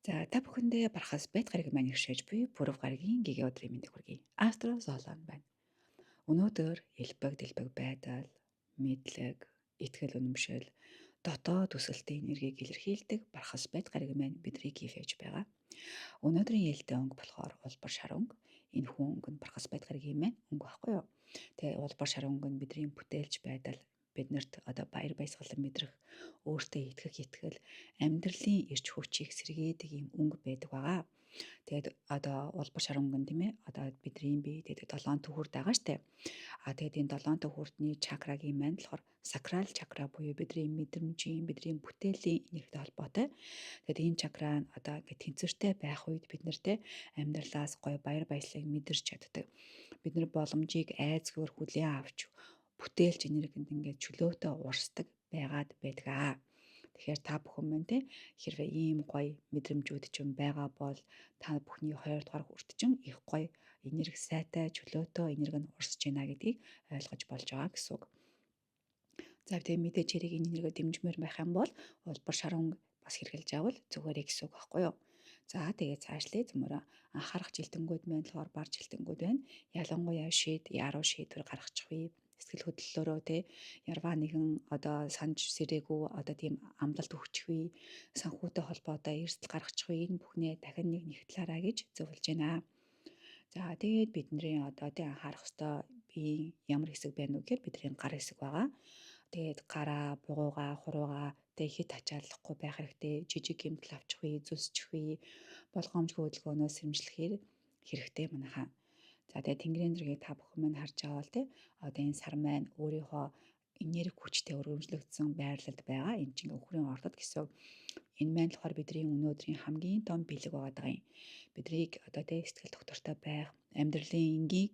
За, та бүхэндээ Бархас байт гараг маань иршээж буй Пүрэв гарагийн гэгээ өдрийн мэндийг хүргэе. Астро Золон байна. Өнөөдөр элбэг дэлбэг байдал, мэдлэг, итгэл үнэмшил, дотоод өсөлтийн энергийг илэрхийлдэг Бархас байт гараг маань бидрийг ивэж байгаа. Өнөөдрийн ээлтэй өнгө болохоор улбар шар өнгө. Энэ хүн өнгө нь Бархас байт гарагийн маань өнгө байхгүй юу? Тэгээ улбар шар өнгө нь бидний бүтээлч байдал, биднэрт одоо баяр баясгалан мэдрэх, өөртөө итгэх итгэл, амьдралын эрч хүчийг сэргээдэг юм өнгө байдаг байгаа. Тэгээд одоо улбар шар өнгө нь, тийм ээ, одоо бидний бие тэгээд долоон түхүрд байгаа штэ. А тэгээд энэ долоон түхүртний чакрагийн маань болохоор сакрал чакра буюу бидний мэдрэмжийн, бидний бүтээлийн энергитэй холбоотой. Тэгээд энэ чакра нь одоо ингээд тэнцвэртэй байх үед бид нартэй амьдралаас гоё баяр баясгалыг мэдэрч чаддаг. Бид нар боломжийг айцгаар хүлээн авч бүтээлч энергинд ингээд чөлөөтэй урсдаг байгаад байдаг. Тэгэхээр та бүхэн маань те хэрвээ ийм гоё мэдрэмжүүд чинь байгаа бол та бүхний 2 дугаар хүрт чинь их гоё энерги сайтай, чөлөөтэй энерги нь урсж байна гэдгийг ойлгож болж байгаа гэсэн үг. За, тэгээ мэдээж хэрэг энэ энергийг дэмжмээр байх юм бол улбар шар өнгө бас хэрэглэж авал зүгээрээ гэсэн үг байхгүй юу? За, тэгээ цаашлаа зүмөрөө анхаарах жилтэнгүүд маань болохоор бар жилтэнгүүд байна. Ялангуяа шийд, яруу шийдвэр гаргачих үе сэтгэл хөдлөлөөрөө те ярваа нэгэн одоо санаж сэрээгүй одоо тийм амлалт өгчих үе, санхүүтэй холбоотой эрсдэл гаргачих үе энэ бүхнээ дахин нэг нэгтлаараа гэж зөвлөж байна. За, тэгээд бидний одоо тийм анхаарах ёстой биеийн ямар хэсэг байна вэ гэхээр бидний гар хэсэг байгаа. Тэгээд гараа, бугуугаа, хуруугаа тэг хит ачааллахгүй байх хэрэгтэй. Жижиг гэмтэл авчих үе, зүсчих үе, болгоомжгүй хөдөлгөөнөөс сэрэмжлэхээр хэрэгтэй манайхаа. За, тэгээ тэнгэрийн зэргийг та бүхэн маань харж байгаа бол те одоо энэ сар маань өөрийнхөө энерги хүчтэй өргөмжлөгдсөн байрлалд байгаа. Энэ чинь өхрийн ордод гэсэн. Энэ маань болохоор бидний өнөөдрийн хамгийн том бэлэг байгаа юм. Бидрийг одоо те сэтгэл тогтвортой байх, амьдралын энгийн,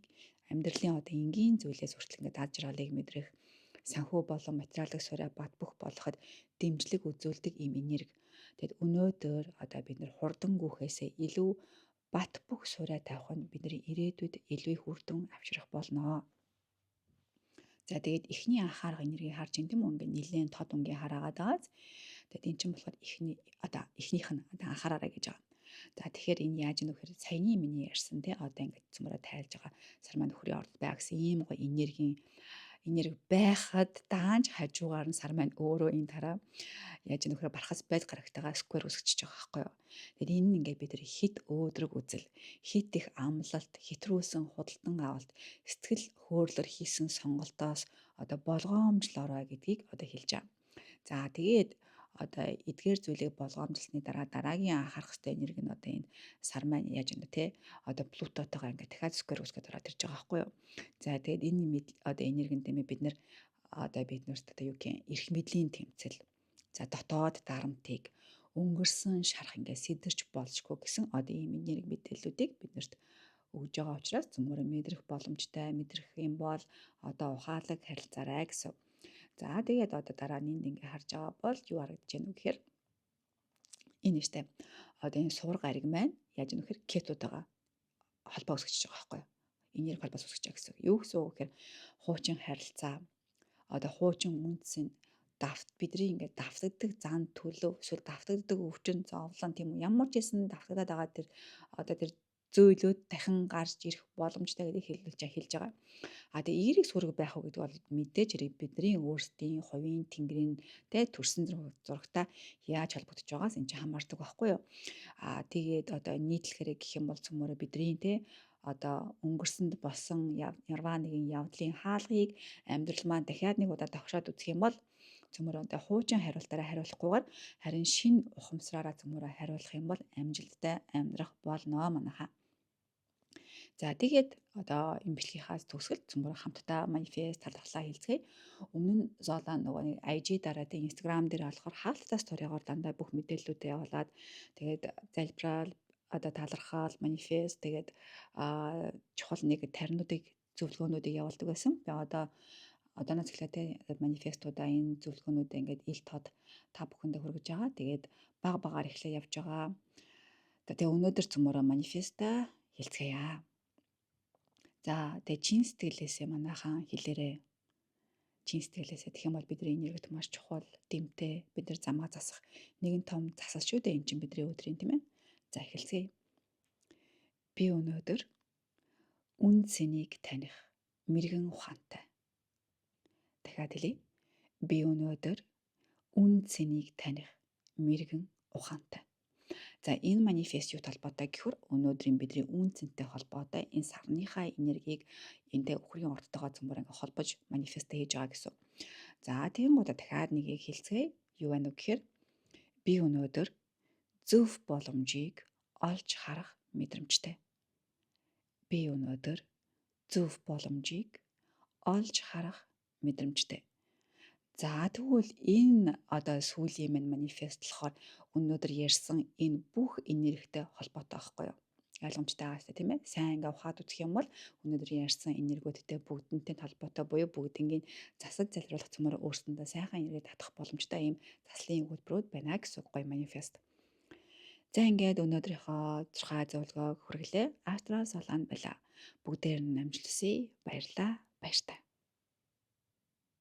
амьдралын одоо энгийн зүйлээс хүртэл ингээд аз жаргалыг мэдрэх, санхүү болон материалын сураа бат бөх болоход дэмжлэг үзүүлдэг ийм энерги. Тэгэд өнөөдөр одоо бид нар хурдан гүхээсээ илүү бат бөх сураа тавих нь бидний ирээдүйд илүү их үр дүн авчрах болно. За, тэгээд эхний анхаарах энергийг харж ин тийм үү, ингээд нэлээд тод өнгийн хараагаад байгааз. Тэгээд эн чинь болохоор эхний одоо эхнийх нь одоо анхаараарай гэж байгаа. За, тэгэхээр энэ яаж нөхөр саяны миний ярьсан те одоо ингээд цөмөрө тайлж байгаа сар маань нөхрийн орд байгаа гэсэн ийм гоё энергийн энерги байхад даанч хажуугаар нь сар маань өөрөө энэ тараа яаж нөхрөө бархас байд гарагтайгаа сквер үсгэж байгаа байхгүй юу. Тэгэхээр энэ нь ингээд бид нар хит өөдрөг үзэл, хит их амлалт, хэтрүүлсэн худалдан авалт, сэтгэл хөдлөр хийсэн сонголтоос одоо болгоомжлоорой гэдгийг одоо хэлж байгаа. За, тэгээд одоо эдгээр зүйлийг болгоомжлсны дараа дараагийн анхаарах хэрэгтэй энерги нь одоо энэ сар маань яаж юм бэ те одоо Плутотойгоо ингээд дахиад сквер үүсгээд ороод ирж байгаа байхгүй юу. За, тэгээд энэ одоо энерги нь бид нар одоо бид нарт одоо юу гэх эрх мэдлийн тэмцэл, за дотоод дарамтыг өнгөрсөн шарах ингээд сэдэрч болжгүй гэсэн одоо ийм энерги мэдээллүүдийг биднэрт өгж байгаа учраас зүмөрө мэдрэх боломжтой, мэдрэх юм бол одоо ухаалаг харилцаарай гэсэн. За, тэгээд одоо дараа нь энд ингээ харж байгаа бол юу харагдаж байна вэ гэхээр энэ штэ. Одоо энэ суур гариг маань яаж нөхөр кетотойгоо холбоо үүсгэж байгаа байхгүй юу? Энерги холбоос үүсгэж байгаа гэсэн. Юу гэсэн үг гэхээр хуучин харилцаа, одоо хуучин үндсэн давт, бидний ингээд давтагддаг зан төлөв, эсвэл давтагддаг өвчин зовлон, тийм үү, ямар ч байсан давтагдаад байгаа тэр одоо тэр зөөлөөд дахин гарч ирэх боломжтой гэдгийг хэлж хэлж байгаа. А тэгээ эерэг сүрэг байх уу гэдэг бол мэдээж хэрэг бидний өөрсдийн хувийн тэнгэрийн тэ төрсэн зурагтай яаж холбогдож байгаас энэ чинь хамаардаг байхгүй юу. А тэгээд одоо нийтлэхээрээ гэх юм бол цөмөрө бидний тэ одоо өнгөрсөнд болсон ярваа нэгэн явдлын хаалгыг амьдрал маань дахиад нэг удаа давшаад үзэх юм бол цөмөрөө одоо хуучин хариултаараа хариулахгүйгээр харин шинэ ухамсараараа цөмөрөө хариулах юм бол амжилттай амьдрах болно манайхаа. За, тэгээд одоо энэ бичлэгийнхаа төгсгөл цөмөр хамтдаа манифест талархлаа хэлцгээе. Өмнө нь Зола нөгөө нэг IG дараа тэг Instagram дээр болохоор хаалттай story-гоор дандаа бүх мэдээллүүдээ явуулаад, тэгээд залбираал, одоо талархал, манифест, тэгээд чухал нэг таринуудыг, зөвлөгөөнүүдийг явуулдаг байсан. Би одооноос эхлээд манифестуудаа, энэ зөвлөгөөнүүдээ ингээд ил тод та бүхэндээ хүргэж байгаа. Тэгээд баг багаар эхлээ явж байгаа. Тэгээ өнөөдөр цөмөрөө манифеста хэлцгээе. За, тэгээ чин сэтгэлээсээ манайхан хэлээрээ. Чин сэтгэлээсээ тэгэх юм бол бидний энергит маш чухал, дэмтэй, бид нар замаа засах нэгэн том засал шүү дээ энэ чинь бидний өдрийн, тийм ээ. За, эхэлцгээе. Би өнөөдөр үнэ цэнийг таних мэргэн ухаантай. Дахиад хэлье. Би өнөөдөр үнэ цэнийг таних мэргэн ухаантай. За, энэ манифест юу холбоотой гэхээр өнөөдрийн бидний үнэ цэнтэй холбоотой энэ сарныхаа энергийг энтэй үхрийн ордтойгоо цөмөр ингээ холбож манифест хийж байгаа гэсэн. За, тэгэнгүүтээ дахиад нэгийг хэлцгээе. Юу байна вэ гэхээр би өнөөдөр зөв боломжийг олж харах мэдрэмжтэй. Би өнөөдөр зөв боломжийг олж харах мэдрэмжтэй. За, тэгвэл энэ одоо сүүлийн минь манифест болохоор өнөөдөр ярьсан энэ бүх энергитэй холбоотой байхгүй юу? Ойлгомжтой байгаа шүү, тийм ээ. Сайн ингээ ухаад үзэх юм бол өнөөдөр ярьсан энергиудтэй бүгдэнтэй холбоотой буюу бүгднийг засаж залруулах цөмөр өөрсөндөө сайхан энерги татах боломжтой ийм заслын өгүүлбэрүүд байна гэсэн гоё манифест. За, ингээд өнөөдрийнхөө 6 зөвлөгөөг хүргэлээ. Астра Солан байла. Бүгдээр нь амжилт хүсье. Баярлалаа. Баяртай.